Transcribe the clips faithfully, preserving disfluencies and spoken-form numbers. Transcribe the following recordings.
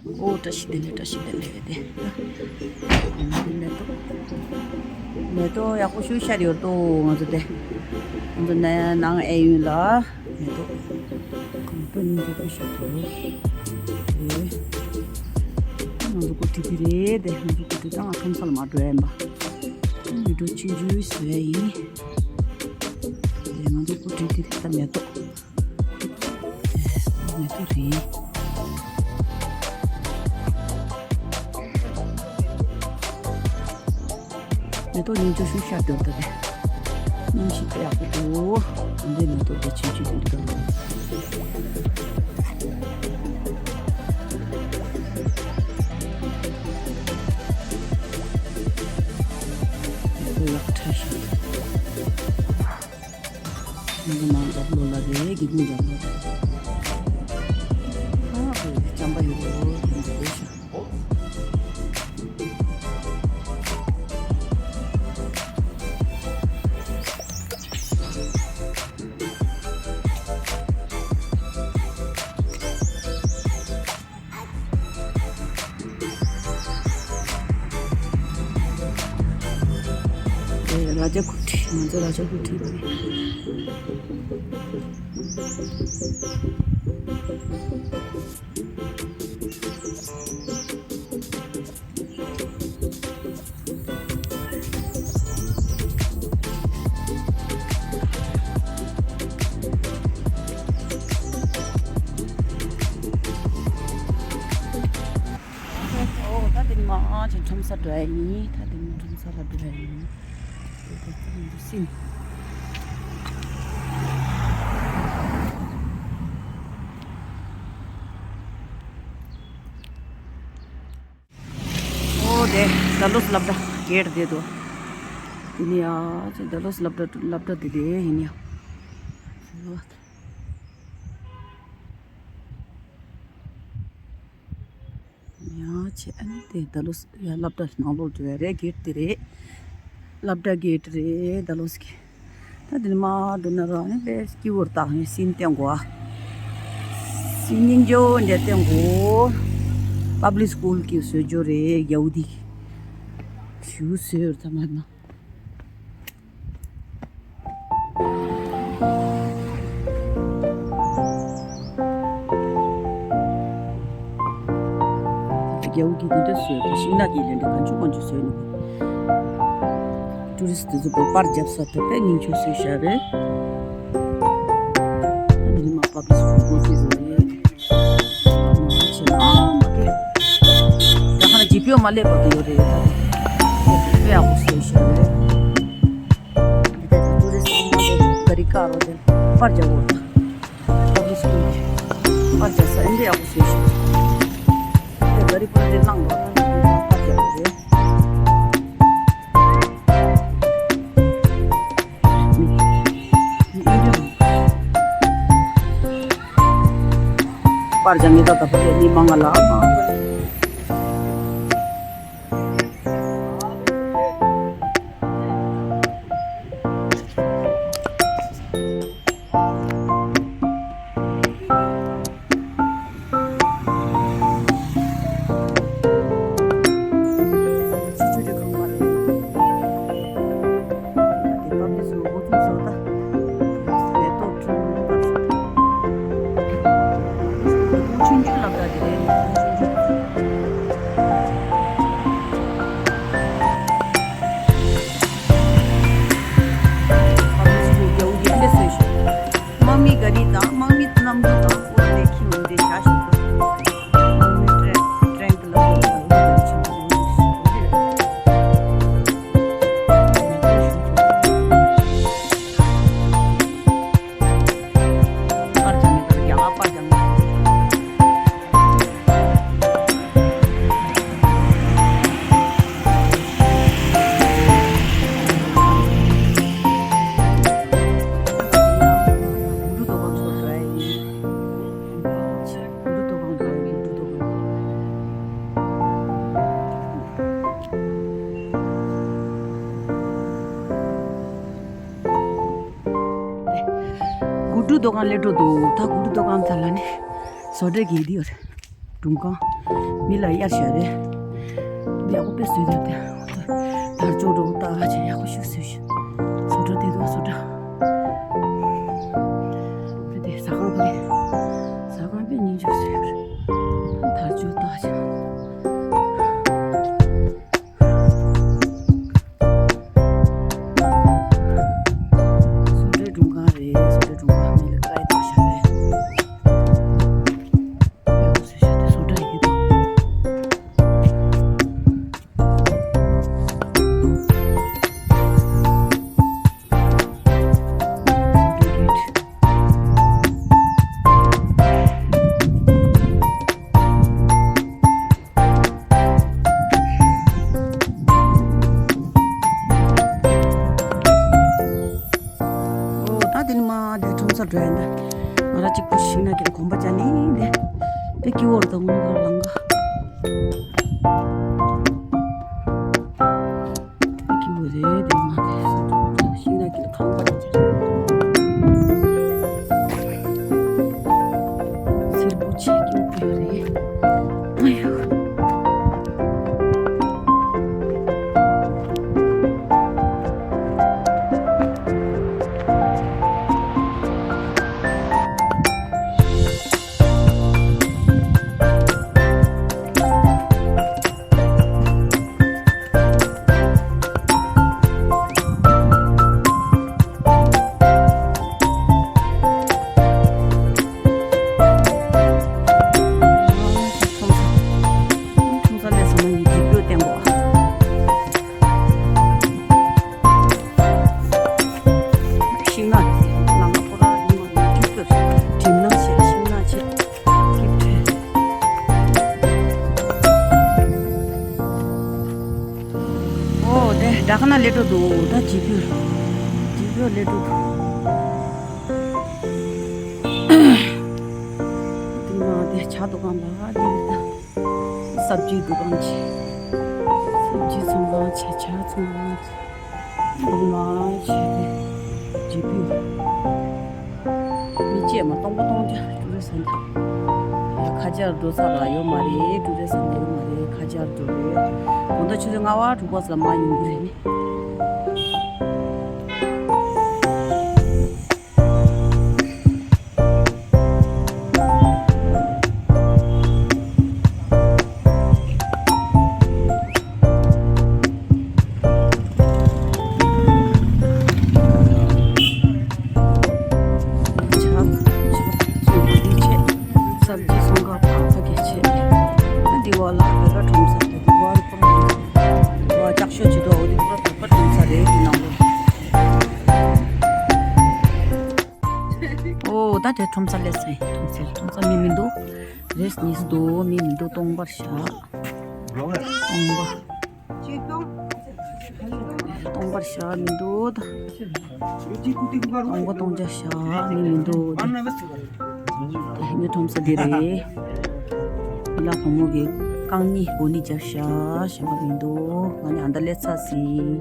ཨོ་བཀྲ་ཤིས་བདེ་ལེགས། བཀྲ་ཤིས་བདེ་ལེགས་དེ། འདི་མེ་ཏོག་མེ་ཏོག་ཡག་པོ་ཞིག་ཤར་ཡོད་དོ། ང་ཚོ་དེ། ང་ཚོ་ནས་ནང་ཨེ་ཡུན་ལ། མེ་ཏོག་མེ་ཏོག་སྙིང་རྗེ་པོ་ཞིག་འདུག་ཨེ། ང་ཚོ་སྐུ་ཁྲིད་དེ་རེད་དེ། ང་ཚོ་སྐུ་ཁྲིད་ད་ང་ཁམས་ས་ལ་མ་འགྲོ་ཡ་ཡིན་པ། ཨ་ནི་འགྲོ་ཆུང་ཆུང་བཟོ་ཡ་ཡིན། དེ་ང་ཚོ་སྐུ་ཁྲིད་དེ་ད་མེ་ཏོག་མེ་ཏོག་རེད། མེ་ཏོག་ཉིན་བཅུ་ཤུ་ཤར་འདུག་ད་དེ། གནམ་གཤིས་དཔེ་ཡག་པོ་འདུག་འདི་མེ་ཏོག་དེ་ཆུང་ཆུང་འདུག་མེ་ཏོག་ཡག་ཐལ་ཞིག་ང་ཚོ་ནང་རྒྱབ་ལོགས་ལ་རེད། དགེ་འདུན་རྒྱབ་ལོགས་རེད། ཨ་ཨོ་ཅམ་པ་ཡོད་རེད་ཤག་ར་ཇ་སྐུ་ཁྲིད། ང་ཚོ་ར་ཇ་སྐུ་ཁྲིད་པ་རེད། ཨོ་ད་དེ་ནི་མ་ཨ་ཅེ་ཁྲོམ་ས་འགྲོ་ཡ་ཡིན། ད་དེ་ནི་ཁྲོམ་ས་ལ་འགྲོ་ཡ་ཡིན། དེ་དེ་ཚོ་མི་འདུག་སྲིད། ཨོ་དེ་ཌལ་ཧོ་སི་སློབ་གྲྭ་གེ་ཊི་དེ་འདུག་དེ་ནི་ཨ་ཅེ་ཌལ་ཧོ་སི་སློབ་གྲྭ་སློབ་གྲྭ་དེ་དེ་ཡིན་ཡ། ཡང་བྱས་ཨ་ནི་དེ་ཌལ་ཧོ་སི་ཡ་སློབ་གྲྭ་ནང་ལོགས་འགྲོ་ཡ་རེད། གེ་ཊི་དེ་རེད། སློབ་གྲྭ་གེ་ཊི་རེད་ཌལ་ཧོ་སི་གི། ད་དེ་ནི་མ་འགྲོ་ན་ར་ཨ་ནི་དཔེ་སྐྱིད་པོ་རེད། ད་ངས་སིན་བསྟན་དགོས་ཨ། སིན་སྙིང་རྗེ་པོ་འདྲ་བསྟན་དགོས། པབ་ལིག་སི་ཀུལ་གི་བཟོ་བཅོས་རེད། རྒྱའུ་དེ་ཞུ་བཟོས་ཡོད་ད་མ་ན། རྒྱའུ་གི་འདི་འདྲ་བཟོས་པ་ཤིང་ནགས་ཀྱི་ལས་འདྲ་གང་བྱུང་གང་བྱུང་བཟོས་ནས། ཊུ་རི་སི་ཊི་དེ་ཚོ་པར་རྒྱབ་ས་ཐོབ་པའི་སྙིང་ཆུང་བཟོས་བཞག་རེད། ཨ་ནི་མ་པ་པི་སུ་གོ་ཅི་བཟོ་རེད། ཨ་མ་ཀེ། ད་ཁ་ན་ཇི་པི་ཨོ་མ་སླེབས་པ་དུ་ཡོད་རེད། ད་དེ་དཔེ་ཡག་པོ་བཟོས་བཞག་རེད། འདི་ལྟར་དུ་ཊུ་རི་སི་ཊི་ཨ་མ་དེ་ག་རི་ཀ་རོ་དེ་པར་རྒྱག་འོ། པབ་ལིག་སི་ཀུལ་གྱི་པར་རྒྱག་ས་ཨེ་འདྲ་ཡག་པོ་བཟོས་ཤག་དེ་ག་རི་པར་དེ་བླངས་འགྲོ་ད་པར་རྒྱག་འོ་རེད། པར་རྒྱག་མི་ད་ད་པར་རྒྱག་མི་མང་ང་ལ། དམག་མི་ག་རི་དང་དམག་མི་གནམ་གྲུ་དང་འོ་དེ་ཁྱིམ་འདི་བྱ་ཞིག་ཏུ། དམག་མི་ཊེན་ཊེན་ཀི་ལ་འོ་དེ་ཆེན་པོ་ཡོད་ཞིག་འོ་དེ། པར་རྒྱག་མི་དང་རྒྱ་གར་པར་རྒྱག་མི། དགུ་ཕྲུག་དོ་ཁང་སླེབས་འགྲོ་འདུག་ད་དགུ་ཕྲུག་དོ་ཁང་ཐ་ལ་ནི་བཟོ་གྲྭ་གི་འདི་ཡོད་རེད། སྒྲུང་ཁང་ མི་ལ་གཡར་བཞག་རེད། འདི་ཡག་པོ་དཔེ་བཟོས་བསྡད་དེ། དར་ལྕོག་འདྲ་པོ་བཏགས་བྱས་ཡག་པོ་ཞིག་བཟོས་ཤག་བཟོ་གྲྭ་དེ་འདུག་བཟོ་གྲྭ། དེ་དེ་ཟ་ཁང་དེ། ཟ་ཁང་དཔེ་སྙིང་རྗེ་བཟོས་ཡོད་རེད། དར་ལྕོག་བཏགས་བྱས། བཟོ་གྲྭའི་སྒྲུང་ཁང་རེད། བཟོ་གྲྭའི་སྒྲུང་ཁང་མི་ལ་ཀ་ཡེ་བཏགས་བཞག་རེད། ཡག་པོ་བཟོས་ཤག་དེ་བཟོ་གྲྭ་ཡིན་གྱི་འདུག་ཨོ་ད་དེ་ནི་མ་དེ་ཁྲོམ་ས་འགྲོ་ཡ་ན། ང་རང་གཅིག་པུ་ཤིང་ནགས་ཀྱི་གོམ་པ་བཅའ་ནི་དེ། དེ་སྐྱིད་པོ་རེད། ད་དངོས་གནས་ཁོ་རང་ལང་ཀ་སྐྱིད་པོ་རེད། དེ་མ་དེ་ཤིང་ནགས་ཀྱི་ཁང་པ་རེད། སེར་པོ་ཆེ་སྐྱིད་པོ་རེད། ཨ་ཡོ། ཁྲོམ་ས་ལས་སོང་ན་ཡིན་གྱི་སྤོས་བསྟན་པོ། ཤིང་ནགས་ལམ་ཁ་ཁོ་རང་ཡིན་པ་ཡིན་གྱི་སྤོས། གྲིབ་ནག་བྱས། ཤིང་ནགས་བྱས། སྐྱིད་པོ་བྱས། ཨོ་དེ་དྲ་ཁ་ན་སླེབས་འགྲོ་འདུག་ད་ཇི་ཕུར། ཇི་ཕུར་སླེབས་འགྲོ་འདུག་དེ་མ་དེ་ཇ་འདུ་ཁང་ལ་དེ་རེད་ད། སབ་ཇི་འདུ་ཁང་བྱས། སབ་ཇི་ཚོང་ཁང་བྱས། ཇ་ཚོང་ཁང་བྱས། འདི་མ་བྱས་ཏེ་ཇི་ཕུར། མི་སྐྱེས་མ་སྟོང་པ་སྟོང་རྒྱ་ཀྲུ་རེ་ས་འདི། ཁ་ཆར་འགྲོ་ས་ར་ཡོད་མ་རེད། ཀྲུ་རེ་ས་འདི་ཡོད་མ་རེད། ཁ་ཆར་འགྲོ་རེད། དགོང་དག་ཆུ་ཚོད་ལྔ་པ་དྲུག་པ་ཙམ་མ་ཡོང་གི་རེད་ནི། ཆབ་ཆབ་ཆུ་འདི་ཆེ། སབ་ཇི་ཚོང་ཁང་ཕ་ཕ་གི་ཆེ། ཨ་འདི་བ་ལ་བོད་པ་ཁྲོམ་ས་རེད། འདི་བ་ལ་ཁོ་རང་བ་ལྕགས་ཤོག་ཅིག་འདུག་འོ་འདི་ཁོ་རང་བོད་པ་ཁྲོམ་ས་རེད། འདི་ནང་ལོ། ཨོ་ད་དེ་ཁྲོམ་ས་སླེབས་སོང་། ཁྲོམ་ས་ཁྲོམ་ས་མི་མི་འདུག་རེས་གཉིས་འདུག་མི་མི་འདུག་སྟོང་པར་བཞག་སྟོང་པ། སྟོང་པར་བཞག་མི་འདུག་ད་སྟོང་པ་སྟོང་ཆ་བཞག་མི་མི་འདུག་ད་ངའི་ཁྲོམ་ས་འདི་རེད། མི་ལ་བུ་མོ་གི་རྐང་གཉིས་སྒོ་ནི་རྒྱབ་བཞག་གཞན་པ་མི་འདུག་ང་ནི་ཨ་མདའ་སླེབས་ཚར་ཟིན།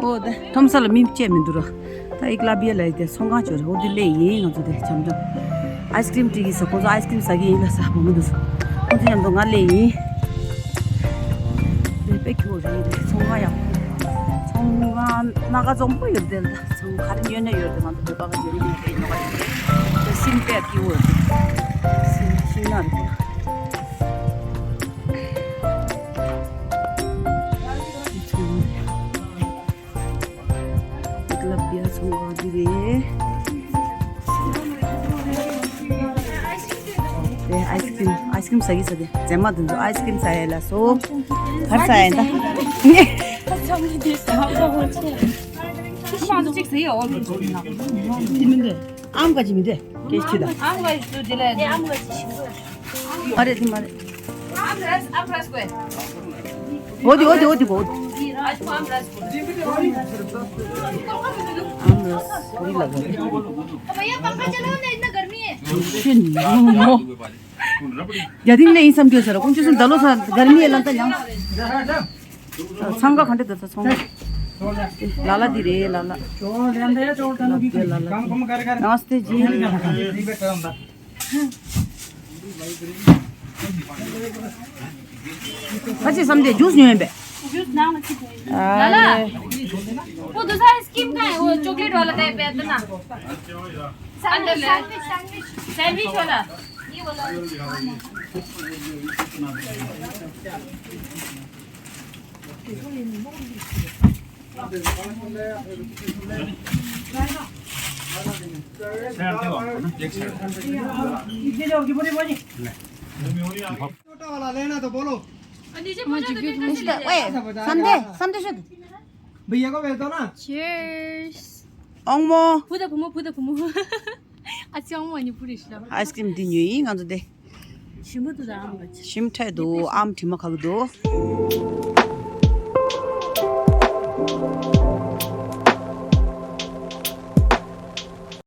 ཨོ་ད་ཁྲོམ་ས་ལ་མི་བཅས་མི་འདུག་ར། ད་ཨིག་ལ་བི་ཡ་ལ་དེ་ཚོང་ཁང་ཅིག་རེད། འོ་དེ་སླེབས་ཡིན། ང་ཚོ་དེ་འཆམ་འཆམ་ཨའི་སི་ཀྲིམ་སྤྲད་ཀྱི་ཟེར། ཁོང་ཚོ་ཨའི་སི་ཀྲིམ་ཟ་གི་ཡིན་ལབ་ཟེར། བུ་མོ་འདུག་ཁོང་ཚོ་མཉམ་དུ་ང་སླེབས་ཡིན། དེ་དཔེ་སྐྱིད་པོ་རེད། དེ་ཚོང་ཁང་ཡག་པོ། ཚོང་ཁང་སྣ་ཁ་འཛོམས་པོ་ཡོད་དེ། ད་ཚོང་ག་རེ་ཉོས་ན་ཡོད་དེ། ང་ཚོ་བོད་པ་ག་ཉོ་ནི་མེད་པའི་ཉོ་ག་རེད། དེ་སིན་དཔེ་སྐྱིད་པོ་རེད། སིན་ཤིང་ནགས་རེད། ཚོང་ཁང་རེད། ཨིག་ལ་བི་ཡ་ཚོང་ཁང་འདི་རེད། དེ་ཨའི་སི་ཀྲིམ་ཨའི་སི་ཀྲིམ་ཟ་གི་ཟ་དེ་རྫས་མ་དེ་ཚོ་ཨའི་སི་ཀྲིམ་ཟ་ཡ་ལ་སོ། གར་ཟ་ཡ་ད། ཨམ་ག་ཅི་མི་འདུག་སྐད་ཆ་དང་། མ་རེད་དེ་མ་རེད། འོ་དེ་འོ་དེ་འོ་དེ་གོ། ཨམ་རས་འདི་ལ་གོ། ཤི་ནི་མོ། རྒྱ་ཐིང་ལ་ཡིན་བསམ་གྱི་ཟེར། ཁོང་ཚོ་གསུམ་ད་ལོ་ས་གར་མི་ལ་ད་ཡང་། འཚང་ཁ་ག་འདྲ་འདུག་ད་ཚོང་ཁ། ལ་ལ་འདི་རེད་ལ་ལ། ལ་ལ་འདི་ལ་ལ། ནམ་སྟེ་ཇི། ཨ་ནི་ད་ ཁ་ཅིག་བསམ་དེ་ཇུས་ཉོས་ཡིན་པས། ཇུས་ནང་ལ་ཅིག་ཨ། ལ་ལ། वो दूसरा स्कीम का है, वो चॉकलेट वाला टाइप है ना। अंदर ले। Sandwich, sandwich. सैंडविच वाला। ये वाला। छोटा वाला लेना तो बोलो। नीचे पूछो तो कैसे ले जाए? ओए, समझे? समझे शुद्ध। भैया को भेज दो ना। Cheers। ཨོང་མོ། ཕུ་ད་ཕུ་མོ། ཕུ་ད་ཕུ་མོ། ཨ་ཅག་ཨོང་མོ་ནི་ཕུ་རེ་ཤི་ལ། ཨའི་སི་ཀྲིམ་འདི་ཉོས་ཡིན་ང་ཚོ་དེ། ཞིམ་པོ་འདུག་ད་ཨམ་ག་ཅི། ཞིམ་ཁྲ་འདུག་ཨམ་དྲི་མ་ཁ་གི་འདུག